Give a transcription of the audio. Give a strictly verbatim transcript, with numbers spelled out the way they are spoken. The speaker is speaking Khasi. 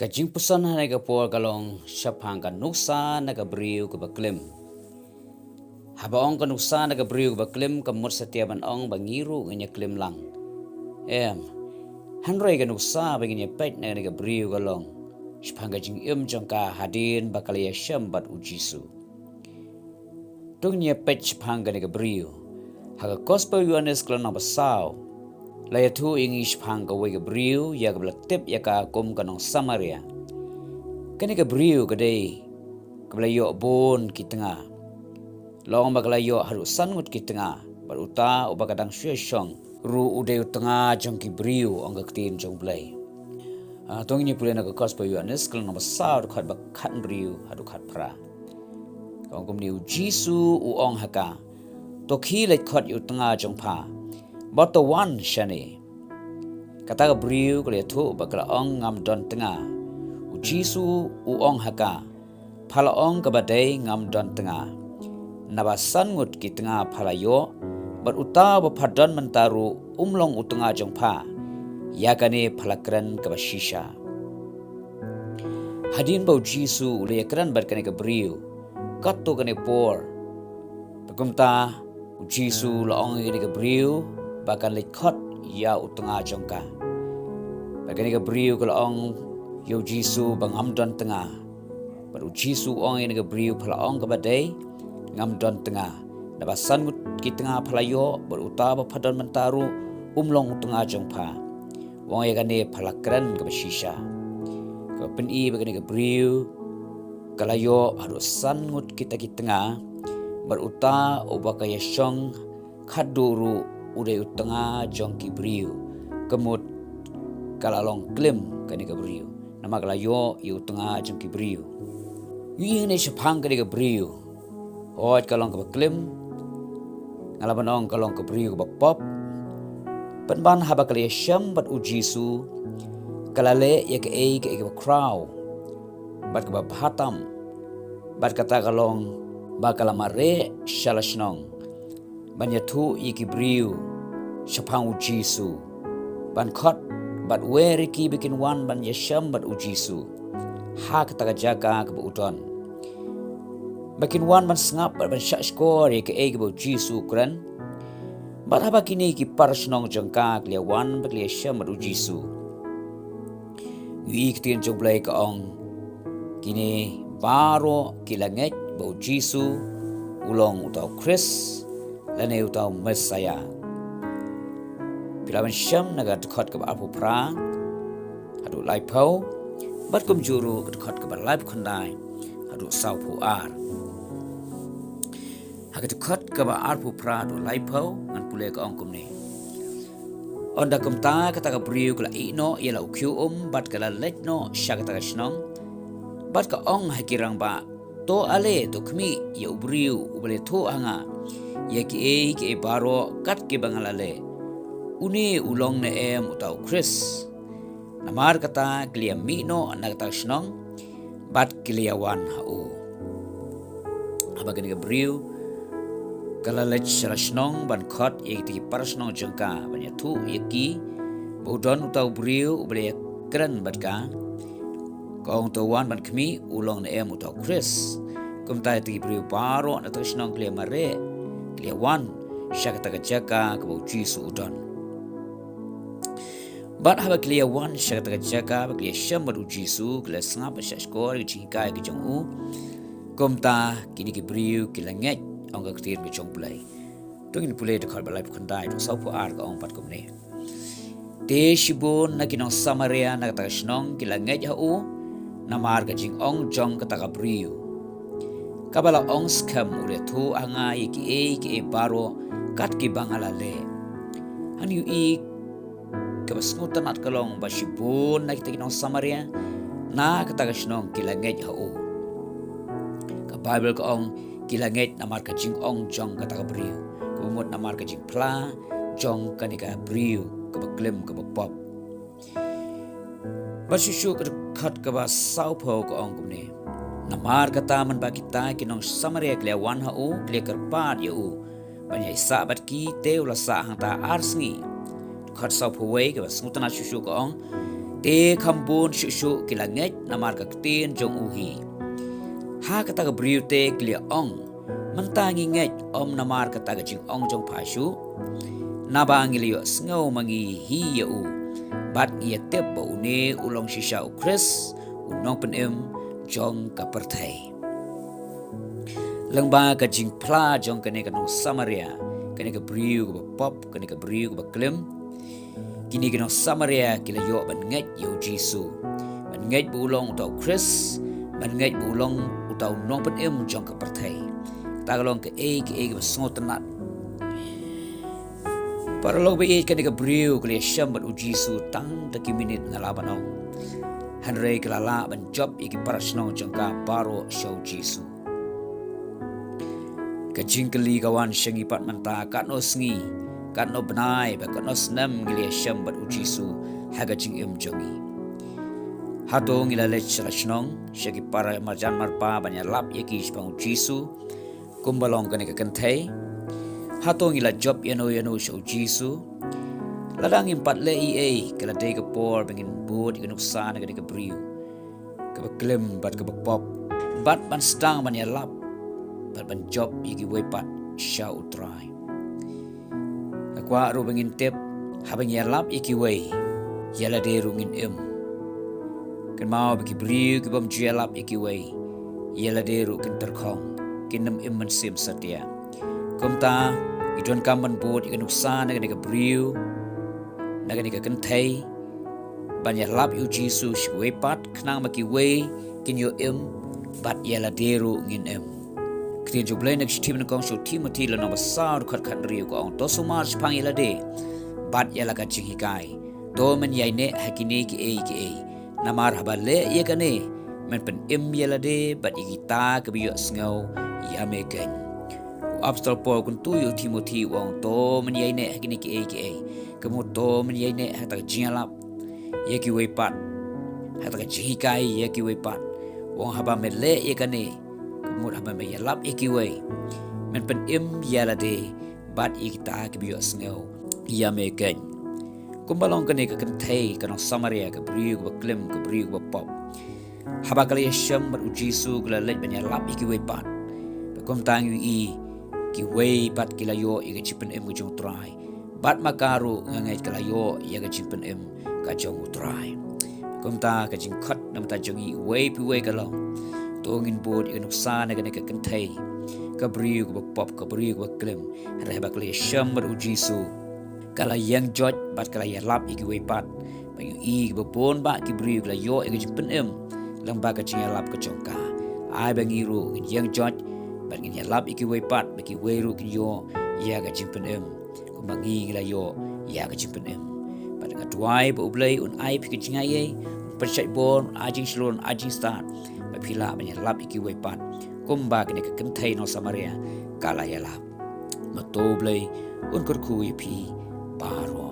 Ka jingpuson ha kane ka por ka long shaphang ka nuksa na ka briew kaba klim. Haba ong ka nuksa na ka briew kaba klim, ka mut satia ban ong ba ngi ruh ngin ïa klim lang. Em, hynrei ka nuksa ba ngin ïa peit na kane ka briew ka long shaphang ka jingim jong ka hadien ba ka la ïashem bad U Jisu. To ngin ïa peit shaphang kane ka briew. Ha ka Gospel Ïoannis ka lynnong ba saw, la ïathuh ïa ngi shaphang kawei ka briew ïa kaba la tip ïa ka kum ka nong Samaria. Kane ka briew ka dei kaba la ïoh bun ki tnga. Long ba ka la ïoh haduh san ngut ki tnga, bad uta uba ka dang shu ïashong ruh u dei u tnga jong ki briew, ong ka ktien jong U Blei. Ah, to ngin ïa pule na ka Gospel Ïoannis ka lynnong ba saw, dkhot ba khathynriew haduh khatphra. Ka ong kumne: U Jisu u ong ha ka, to khie leit khot ïa u tnga jong pha, bad to wan shane. Kata ka briew ka la ïathuh bad ka la ong, ngam don tnga. U Jisu u ong ha ka, pha la ong kaba dei, ngam don tnga. Naba san ngut ki tnga pha la ïoh, bad uta uba pha don mynta ruh um long u tnga jong pha. Ïa kane pha la kren kaba shisha. Hadien ba U Jisu u la ïakren bad kane ka briew, katto katne por, bad kumta U Jisu u la ong ïa kane ka briew ba kan leit khot ïa u tnga jong ka. Bad kane ka briew ka la ong ïa U Jisu ba, ngam don tnga. Bad U Jisu u ong ïa kane ka briew, pha la ong kaba dei, ngam don tnga. Naba san ngut ki tnga pha la ïoh, bad uta uba pha don mynta ruh um long u tnga jong pha. U ong ïa kane pha la kren kaba shisha. Kaba pyni ba kane ka briew ka la ïoh haduh san ngut kita ki tnga, bad uta uba ka ïashong khatduh ruh u dei u tnga jong ki briew. Ka mut ka la long klim kane ka briew, namar ka la ïoh ïa u tnga jong ki briew. Ngi ïohi hangne shaphang kane ka briew, hooid ka long kaba klim, nga lah ban ong ka long ka briew kaba pop. Pynban haba ka la ïashem bad U Jisu, ka la leh ïa kaei kaei kaba khraw bad kaba bha tam. Bad kata ka long ba ka la mareh sha la shnong ban ïathuh ïa ki briew shaphang U Jisu, ban khot bad wer ïa ki ba kin wan ban ïashem bad U Jisu ha kata ka jaka kaba u don, ba kin wan ban sngap bad ban shahshkor ïa kaei kaba U Jisu u kren. Bad haba kine ki para shnong jong ka ki la wan bad ki la ïashem bad U Jisu, ngi ïohi ka ktien jong U Blei ka ong, kine baroh ki la ngeit ba U Jisu u long uta u Khrist lane uta u Messaïah. Phi lah ban shem na ka dkhot kaba arphew phra haduh laiphew, bad kumjuh ruh ka dkhot kaba laiphew khyndai haduh sawphew ar. Ha ka dkhot kaba arphew phra haduh laiphew ngan pule, ka ong kumne: Ynda kumta kata ka briew ka la ïeh noh ïa la u khiew um bad ka la leit noh sha kata ka shnong, bad ka ong ha ki rangbah, to ale, to khmih ïa u briew uba la ïathuh ha nga ïa kiei kiei baroh kat kiba nga la leh. Une u long ne em uta u Khrist? Namar kata ki la ïa mih noh na kata ka shnong bad ki la ïa wan ha u. Haba kane ka briew ka la leit sha la shnong ban khot ïa kita ki para shnong jong ka ban ïathuh ïa ki ba u don uta u briew uba la ïakren bad ka, ka ong, to wan ban khmih, u long ne em uta u Khrist? Kumta ïa kita ki briew baroh na kata ka shnong ki la ïa mareh, ki la ïa wan sha kata ka jaka kaba U Jisu u don. Bad haba ki la ïa wan sha kata ka jaka ba ki la ïa shem bad U Jisu, ki la sngap bad shahshkor ïa ka jinghikai ka jong u. Kumta kine ki briew ki la ngeit, ong ka ktien ka jong U Blei. To ngin pule dkhot ba laiphew khyndai haduh sawphew ar, ka ong pat kumne: Te shibun na ki nong Samaria na kata ka shnong ki la ngeit ha u namar ka jingong jong kata ka briew, kaba la ong skhem u la ïathuh ha nga ïa kiei kiei baroh kat kiba nga la leh. Hangne ïohi kaba sngewtynnat ka long ba shibun na kita ki nong Samaria na kata ka shnong ki la ngeit ha u. Ka Baibl ka ong ki la ngeit namar ka jingong jong kata ka briew, kaba mut namar ka jingphla jong kane ka briew kaba klim kaba pop. Bad shuh shuh ka dkhot kaba sawphew ka ong kumne: Namar kata mynba kita ki nong Samaria ki la wan ha u, ki la kyrpad ïa u ban ïaisah bad ki, te u la sah hangta ar sngi. Dkhot sawphew wei kaba sngewtynnat shuh shuh ka ong: Te kham bun shuh shuh ki la ngeit namar ka ktien jong u hi. Ha kata ka briew te ki la ong, mynta ngi ngeit, ym namar kata ka jingong jong pha shuh. Naba ngi la ïohsngew ma ngi hi ïa u, bad ngi ïa tip ba une u long shisha u Khrist, u nongpynim jong ka pyrthei. Lyngba ka jingphla jong kane ka nong Samaria, kane ka briew kaba pop, kane ka briew kaba klim, kine ki nong Samaria ki la ïoh ban ngeit ïa u Jisu, ban ngeit ba u long uta u Khrist, ban ngeit ba u long uta u nongpynim jong ka pyrthei. Kata ka long kaei kaei kaba sngewtynnat. Paralok ba ïeit, kane ka briew ka la ïashem bad u Jisu tang da ki minit nga lah ban ong, hynrei ka la lah ban jop ïa ki para shnong jong ka baroh sha u Jisu. Ka jingkylli ka wan sha ngi pat mynta, katno sngi, katno bnai, bad katno snem ngi la ïashem bad u Jisu ha ka jingim jong ngi? Hato ngi la leit sha la shnong, sha ki para marjan marpa ban ïalap ïa ki shaphang u Jisu, kumba long kane ka kynthei? Hato ngi la jop ïano ïano sha u Jisu? Lada ngim pat leh ei ei, ka la dei ka por ba ngin bud ïa ka nuksa na kane ka briew kaba klim bad kaba pop, bad ban sdang ban ïalap bad ban jop ïa kiwei pat sha u Trai. Nga kwah ruh ba ngin tip, haba ngi ïalap ïa kiwei, ïa lade ruh ngin im. Kynmaw ba ki briew ki bym ju ïalap ïa kiwei, ïa lade ruh kin tyrkhong, kin nym im mynsiem satia. Kumta, ngi donkam ban bud ïa ka nuksa na kane ka briew, na kane ka kynthei, ban ïalap ïa u Jisu sha kiwei pat, khnang ba kiwei kin ïoh im, bad ïa lade ruh ngin im. Ka ktien jong U Blei na ka shithi nyngkong sha u Timothi lynnong ba saw dkhot khathynriew ka ong, to sumar shaphang ïa lade bad ïa la ka jinghikai. To men ïaineh ha kine kiei kiei. Namar haba leh ïa kane, men pynim ïa lade bad ïa kita kiba ïohsngew ïa me keiñ. U Apostol Paul u kyntu ïa u Timothi u ong, to men ïaineh ha kine kiei kiei. Ka mut to men ïaineh ha kata ka jingïalap ïa kiwei pat, ha kata ka jinghikai ïa kiwei pat. U ong haba men leh ïa kane, ka mut haba men ïalap ïa kiwei, men pynim ïa lade bad ïa kita kiba ïohsngew ïa me keiñ. Kumba long kane ka kynthei, ka nong Samaria, ka briew kaba klim, ka briew kaba pop. Haba ka la ïashem bad u Jisu, ka la leit ban ïalap ïa kiwei pat. Bad kumta ngi ïohi, kiwei pat ki la ïoh ïa ka jingpynim ka jong u Trai. Bad ma ka ruh nga ngeit ka la ïoh ïa ka jingpynim ka jong u Trai. Kumta ka jingkhot na ka bynta jong ngi uwei pa uwei ka long, to ngin bud ïa ka nuksa na kane ka kynthei, ka briew kaba pop, ka briew kaba klim. Hynrei haba ka la ïashem bad u Jisu, ka la ïeng joit bad ka la ïalap ïa kiwei pat. Ba ngi ïohi ba bun bah ki briew ki la ïoh ïa ka jingpynim lyngba ka jingïalap ka jong ka. Ai ba ngi ruh ngin ïeng joit bad ngin ïalap ïa kiwei pat, ba kiwei ruh kin ïoh ïa ka jingpynim, kumba ngi ngi la ïoh ïa ka jingpynim. Bad nga duwai ba U Blei un ai phi ka jingaiei, un pynshait bor, un ai jingshlur, un ai jingstad, ba phi lah ban ïalap ïa kiwei pat, kumba kane ka kynthei nong Samaria ka la ïalap. Ma to U Blei un kyrkhu ïa phi baroh.